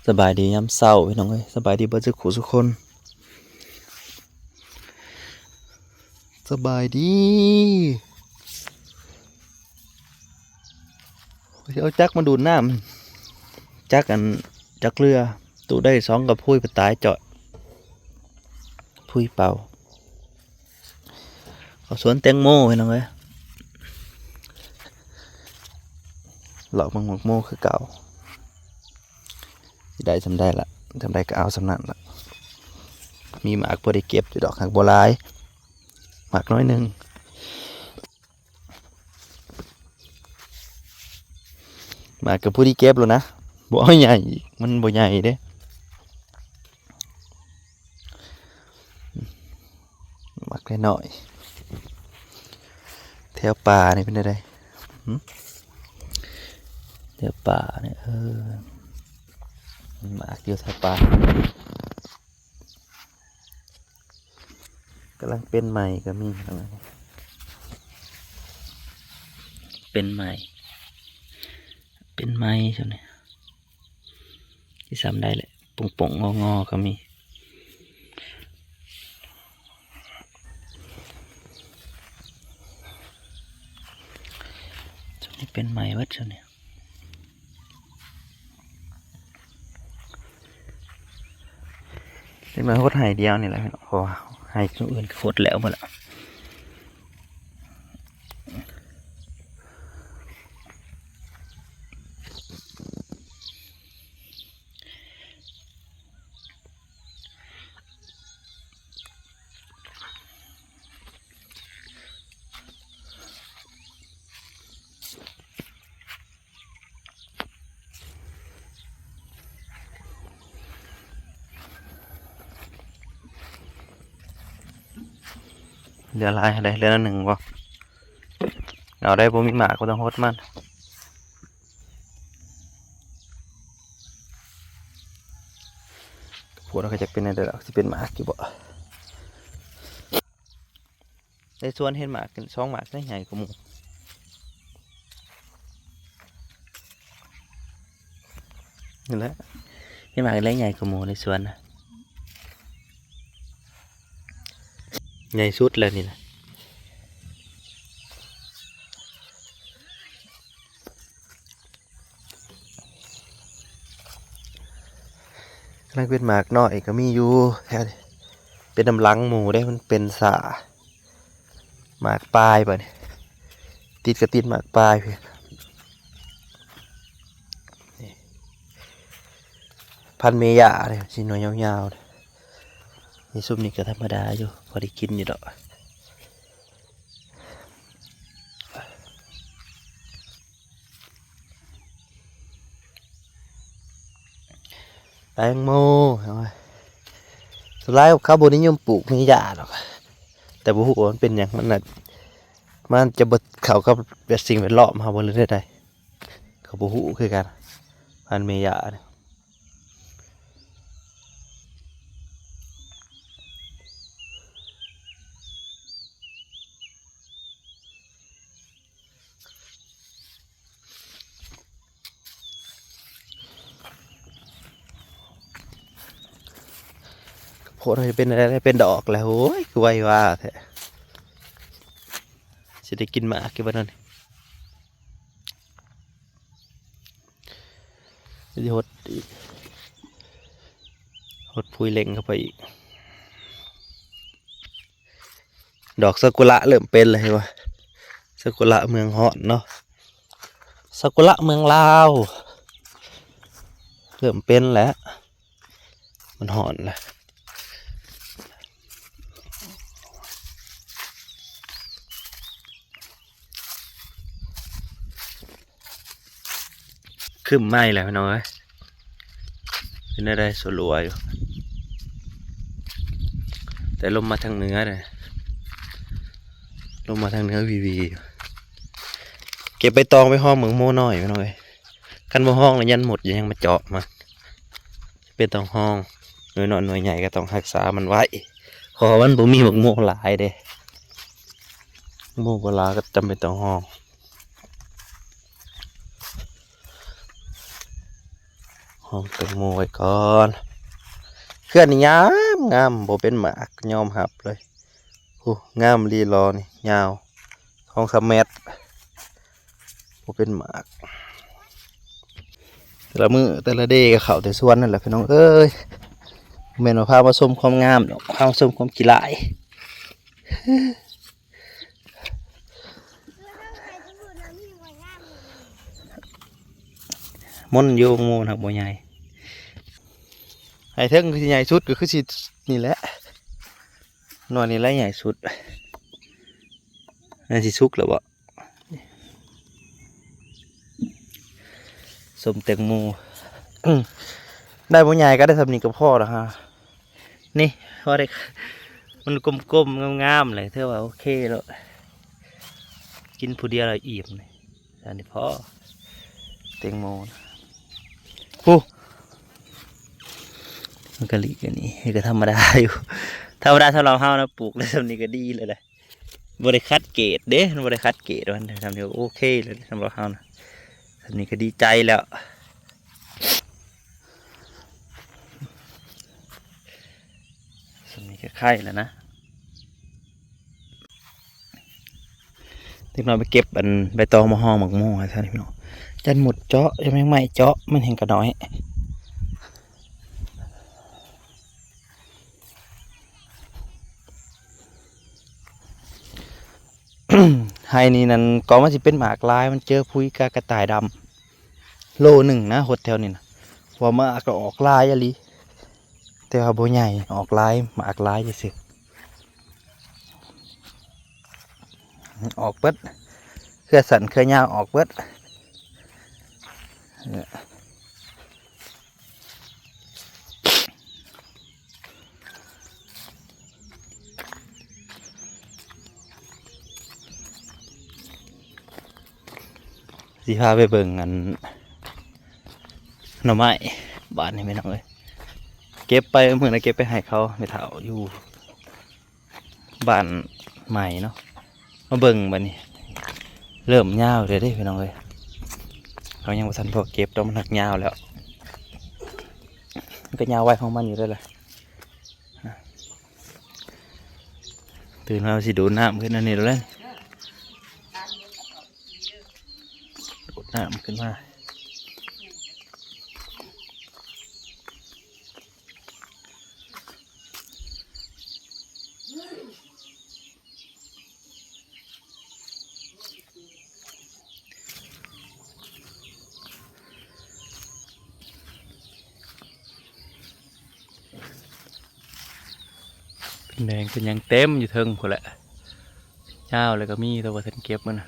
ສະບາຍດີຍາມເຊົ້າພີ່ນ້ອງເອີຍ ສະບາຍດີເບິດສູ່ຜູ້ສູ່ຄົນ ສະບາຍດີ. ຊິເອົາຈັກມາດູດນ້ຳ ຈັກອັນ ຈັກເຮືອ ຕູ້ໄດ້ສອງກະພຸ້ຍໄປຕາຍເຈາະ ພຸ້ຍເປົ່າ. ເຂົ້າສວນແຕງໂມພີ່ນ້ອງເອີຍ ເລາະເບິ່ງໝາກໂມຄືເກົ່າ ຊິໄດ້ສ່ຳໃດລະ ສ່ຳໃດກໍເອົາສ່ຳນັ້ນລະ ມີໝາກພໍໄດ້ເກັບຢູ່ດອກ ຫາກບໍ່ຫຼາຍ ໝາກໜ້ອຍໜຶ່ງ ໝາກກໍພໍດີເກັບແລ້ວນະ ບໍ່ເອົາໃຫຍ່ອີກ ມັນບໍ່ໃຫຍ່ເດ້. ໝາກນ້ອຍໆ ແຖວປ່ານີ້ເປັນແນວໃດ? ຫື? ແຖວປ່ານີ້ ເອີ ໝາກຢູ່ແຖວປ່າ ກຳລັງເປັນໃໝ່ກໍມີ ເປັນໃໝ່ ເປັນໃໝ່ຊ່ວງນີ້ ຊິສ່ຳໃດແຫຼະ ປົ່ງໆ ງໍໆ ກໍມີ ຊ່ວງນີ້ເປັນໃໝ່ເບິດຊ່ວງນີ້. ເດັກນ້ອຍຫົດໄຮ່ດຽວນີ້ແຫຼະ ເພາະວ່າໄຮ່ໂຕອື່ນກໍຫົດແລ້ວໝົດລະ. ເຫຼືອຫຼາຍເດ ເຫຼືອໜຶ່ງບໍ່ ເອົາໄດ້ ບໍ່ມີໝາກບໍ່ຕ້ອງຫົດມັນ. ໂພດເຮົາກໍຈັກເປັນແນວໃດດອກ ຊິເປັນໝາກຢູ່ບໍ່? ໃນສວນເຫັນໝາກສອງໝາກໃຫຍ່ກວ່າໝູ່ ນີ້ແຫຼະ ເຫັນໝາກໃຫຍ່ກວ່າໝູ່ໃນສວນນະ ໃຫຍ່ສຸດແລ້ວນີ້ນະ. ກຳລັງເປັນໝາກນ້ອຍກໍມີຢູ່ແຖວນີ້ ເປັນນຳຫຼັງໝູ່ເດ້ ມັນເປັນສາ ໝາກປາຍບາດນີ້ ຕິດກໍຕິດໝາກປາຍພີ້ ນີ້ ພັນເມຢາເດ້ ຊິໜ່ວຍຍາວໆ ນີ້ ຊຸມນີ້ກໍທຳມະດາຢູ່ ພໍໄດ້ກິນຢູ່ດອກ. ແຕງໂມ ສ່ວນຫຼາຍເຂົາບໍ່ນິຍົມປູກເມຢາດອກ ແຕ່ບໍ່ຮູ້ວ່າມັນເປັນຫຍັງ ມັນໜ້າ ມັນຈະບໍ່ເຂົ້າກັບແບບສິ່ງແວດລ້ອມເຮົາບໍ່ ຫຼືແນວໃດ ກໍບໍ່ຮູ້ຄືກັນ ພັນເມຢາ. ໂພດເຮົາຈະເປັນແນວໃດ ເປັນດອກແລ້ວ ໂອ້ຍ ຄືໄວວາແທ້ ຊິໄດ້ກິນໝາກຢູ່ບໍ່ນັ້ນ. ຊິຫົດອີກ ຫົດຜຸຍເລັ່ງເຂົ້າໄປອີກ ດອກຊາກຸຣະເລີ່ມເປັນແລ້ວ ເຫັນບໍ່? ຊາກຸຣະເມືອງຮ້ອນເນາະ ຊາກຸຣະເມືອງລາວ ເລີ່ມເປັນແລ້ວ. ມັນຮ້ອນລະ ຄຶ້ມມາອີກແລ້ວພີ່ນ້ອງເອີຍ ເປັນແນວໃດ ສະຫຼົວຢູ່ ແຕ່ລົມມາທາງເໜືອເດ້ ລົມມາທາງເໜືອວີໆ ຢູ່ ເກັບໃບຕອງໄປຫ້ອງໝາກໂມນ້ອຍພີ່ນ້ອງເອີຍ ຄັນບໍ່ຫ້ອງລະຢ້ານມົດຍັງມາເຈາະມັນ. ເປັນຕ້ອງຫ້ອງ ໜ່ວຍນ້ອຍໜ່ວຍໃຫຍ່ກໍຕ້ອງຮັກສາມັນໄວ້ ເພາະວ່າມັນບໍ່ມີໝາກໂມຫຼາຍເດ້ ໂມບໍ່ຫຼາຍກໍຈຳເປັນຕ້ອງຫ້ອງ ຫ້ອງແຕງໂມໄວ້ກ່ອນ. ເຮືອນນີ້ງາມ ງາມ ບໍ່ເປັນໝາກ ຍອມຮັບເລີຍ. ໂອ້ ງາມອີ່ຫຼີຫຼໍ່ນີ້ ຍາວສອງສາມແມັດ ບໍ່ເປັນໝາກ. ແຕ່ລະມື້ແຕ່ລະເດກໍເຂົ້າແຕ່ສວນນັ້ນແຫຼະພີ່ນ້ອງເອີຍ. ບໍ່ແມ່ນວ່າພາມາຊົມຄວາມງາມດອກ ພາມາຊົມຄວາມຂີ້ລ້າຍ. ມົນຢູ່ ໝູ່ຫັ້ນບໍ່ໃຫຍ່. ໃຫ້ເທິງຄືຊິໃຫຍ່ສຸດ ກໍຄືຊິນີ້ແຫຼະ ໜ່ວຍນີ້ແຫຼະໃຫຍ່ສຸດ. ມັນຊິສຸກແລ້ວບໍ່? ສົ້ມແຕງໂມ ໄດ້ບໍ່ໃຫຍ່ກໍໄດ້ສ່ຳນີ້ກໍພໍແລ້ວຮະ. ນີ້ພໍໄດ້ ມັນກົມໆ ງາມໆ ແຫຼະ ຖືວ່າໂອເຄແລ້ວ. ກິນຜູ້ດຽວລະອີ່ມນີ້ ອັນນີ້ພໍ ແຕງໂມ. ໂອ້ ມັນກະລີກອັນນີ້ ເຮັດກໍທຳມະດາຢູ່ ທຳມະດາສຳລັບເຮົານະ ປູກໄດ້ສ່ຳນີ້ກໍດີແລ້ວແຫຼະ. ບໍ່ໄດ້ຂັດເກດເດ້ ມັນບໍ່ໄດ້ຂັດເກດ ມັນທຳນີ້ໂອເຄເລີຍສຳລັບເຮົານະ. ສ່ຳນີ້ກໍດີໃຈແລ້ວ ສ່ຳນີ້ກໍໄຄແລ້ວນະ. ເດັກນ້ອຍໄປເກັບອັນໃບຕອງມາຮອງໝາກໂມໃຫ້ຊະນີ້ພີ່ນ້ອງ. ຈັນໝົດເຈາະ ຈະແມງໄມ້ເຈາະ ມັນແຮ່ງກະນ້ອຍ. ໄຮ່ນີ້ນັ້ນ ກໍມັນຊິເປັນໝາກຫຼາຍ ມັນເຈີປຸຍກາກະຕ່າຍດຳ ໂລໜຶ່ງນະ ຫົດແຖວນີ້ນະ. ເພາະວ່າໝາກກໍອອກຫຼາຍອີ່ຫຼີ ແຕ່ວ່າບໍ່ໃຫຍ່ ອອກຫຼາຍ ໝາກຫຼາຍຊື່ໆ. ອອກເບິດ ເຄືອສັ້ນເຄືອຍາວອອກເບິດ. ຊິພາໄປເບິ່ງອັນໜໍ່ໄມ້ບ້ານນີ້ແມ່ນ້ອງເອີຍ. ເກັບໄປ ມື້ນັ້ນເກັບໄປໃຫ້ເຂົາ ແມ່ເຖົ້າຢູ່ ບ້ານໃໝ່ເນາະ. ມາເບິ່ງບັດນີ້ ເລີ່ມຍາວແລ້ວເດ້ພີ່ນ້ອງເອີຍ. ເຮົາຍັງບໍ່ທັນພໍເກັບດອກ ມັນຮັກຍາວແລ້ວ ມັນກໍຍາວໄວຂອງມັນຢູ່ແລ້ວລະ. ຕື່ນມາຊິດູດນ້ຳຂຶ້ນອັນນີ້ແລ້ວ ດູດນ້ຳຂຶ້ນມາ. ເປັນແດງເປັນຫຍັງເຕັມຢູ່ເທິງພຸ້ນແຫຼະ ຍາວແລ້ວກໍມີ ແຕ່ວ່າທັນເກັບມັນນະ.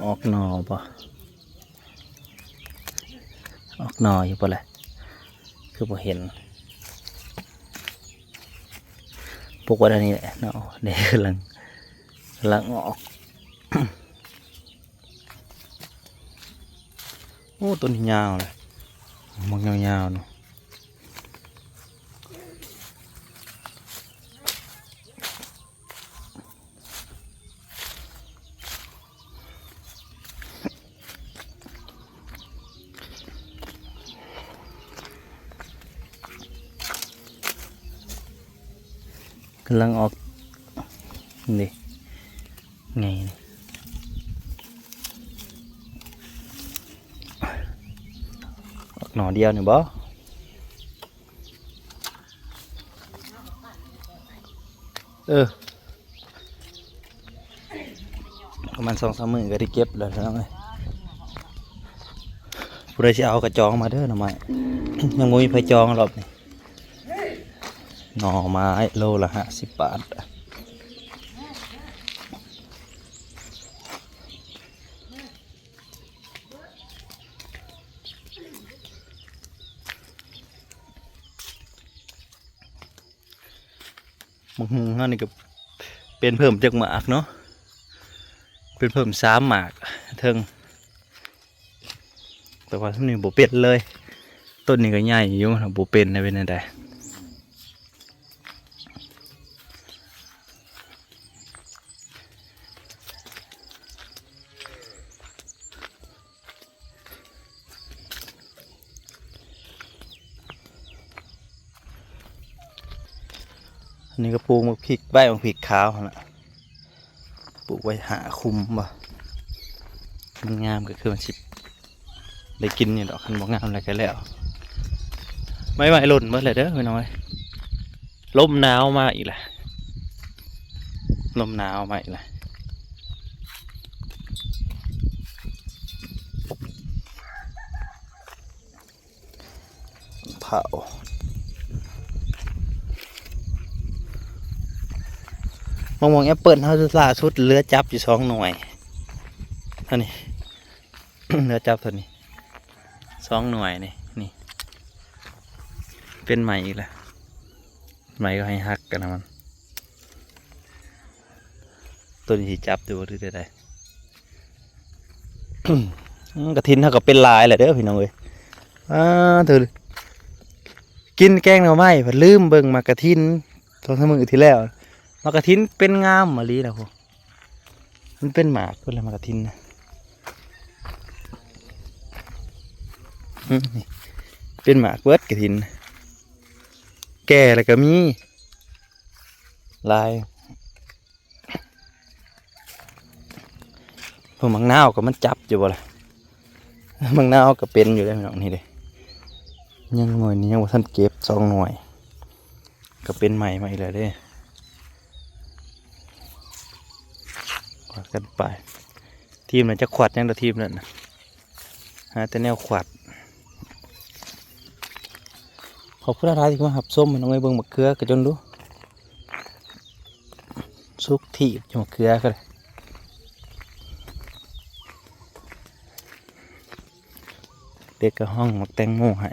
ອອກໜໍ່ບໍ່? ອອກໜໍ່ຢູ່ບໍ່ລະ? ຄືບໍ່ເຫັນ. ປູກໄວ້ແຖວນີ້ແຫຼະເນາະ. ນີ້ກຳລັງ ກຳລັງອອກ. ໂອ້ ຕົ້ນນີ້ຍາວເລີຍ ໝາກຍາວໆເນາະ. ກຳລັງອອກ ນີ້ ໄງນີ້ ອອກໜໍ່ດຽວນີ້ບໍ່? ເອີ ປະມານສອງສາມມື້ກໍໄດ້ເກັບແລ້ວພີ່ນ້ອງເອີຍ. ຜູ້ໃດຊິເອົາກໍຈອງມາເດີໜໍ່ໄມ້ ຍັງບໍ່ມີໃຜຈອງລອບນີ້. ໜໍ່ໄມ້ໂລລະຫ້າສິບບາດ. ໝາກຫຸ່ງເຮົານີ້ກໍເປັນເພີ່ມຈັກໝາກເນາະ ເປັນເພີ່ມສາມໝາກເທິງ. ແຕ່ວ່າຊ່ວງນີ້ບໍ່ເປັນເລີຍ. ຕົ້ນນີ້ກໍໃຫຍ່ຢູ່ ບໍ່ເປັນໄດ້ເປັນແນວໃດ. ອັນນີ້ກໍປູກໝາກພິກໄວ້ ໝາກພິກຂາວຫັ້ນລະ ປູກໄວ້ຫາຄຸມບໍ່ ມັນງາມກໍຄືມັນຊິໄດ້ກິນຢູ່ດອກ ຄັນບໍ່ງາມແລ້ວກໍແລ້ວ. ໄມ້ໄມ້ຫຼົ່ນເບິດແລ້ວເດີພີ່ນ້ອງເອີຍ ລົມໜາວມາອີກແລ້ວ ລົມໜາວມາອີກແລ້ວ. ເຜົາ ມະມ່ວງແອັບເປິ້ນເຮົາລ່າສຸດເຫຼືອຈັບຢູ່ສອງໜ່ວຍ ອັນນີ້ ເຫຼືອຈັບເທົ່ານີ້ສອງໜ່ວຍນີ້ ນີ້ ເປັນໃໝ່ອີກແລ້ວ ໃໝ່ກໍໃຫ້ຫັກກັນນະມັນ. ໂຕນີ້ຊິຈັບຢູ່ບໍ່ ຫຼືໃດໆ? ອືມ ກະຖິນເຮົາກໍເປັນຫຼາຍແຫຼະເດີພີ່ນ້ອງເອີຍ. ອາ ເທີ ກິນແກງໜໍ່ໄມ້ ພັດລືມເບິ່ງໝາກກະຖິນ ສອງສາມມື້ທີ່ແລ້ວ ໝາກກະຖິນເປັນງາມອີ່ຫຼີນະ. ໂອ້ ມັນເປັນໝາກເບິດແລ້ວໝາກກະຖິນນະ ອືມ ນີ້ ເປັນໝາກເບິດກະຖິນ ແກ່ແລ້ວກໍມີຫຼາຍ. ເບິ່ງໝາກນາວກໍມັນຈັບຢູ່ບໍ່ລະ ໝາກນາວກໍເປັນຢູ່ເດ້ພີ່ນ້ອງ ນີ້ເດ້ ຍັງໜ່ວຍນີ້ຍັງບໍ່ທັນເກັບ ສອງໜ່ວຍ ກໍເປັນໃໝ່ມາອີກແລ້ວເດ້. ວ່າກັນໄປ ທີມນັ້ນຈັກຂວັດຫຍັງດອກ ທີມນັ້ນນະ ຫາແຕ່ແນວຂວັດ. ຂອບຄຸນຫຼາຍໆທີ່ມາຮັບຊົມ ໃຫ້ນ້ອງເອີຍເບິ່ງໝາກເຂືອກະຈົນດູ ສຸກຖີບຢູ່ໝາກເຂືອກະ ເດັກກໍຮ່ອງໝາກແຕງໂມໃຫ້.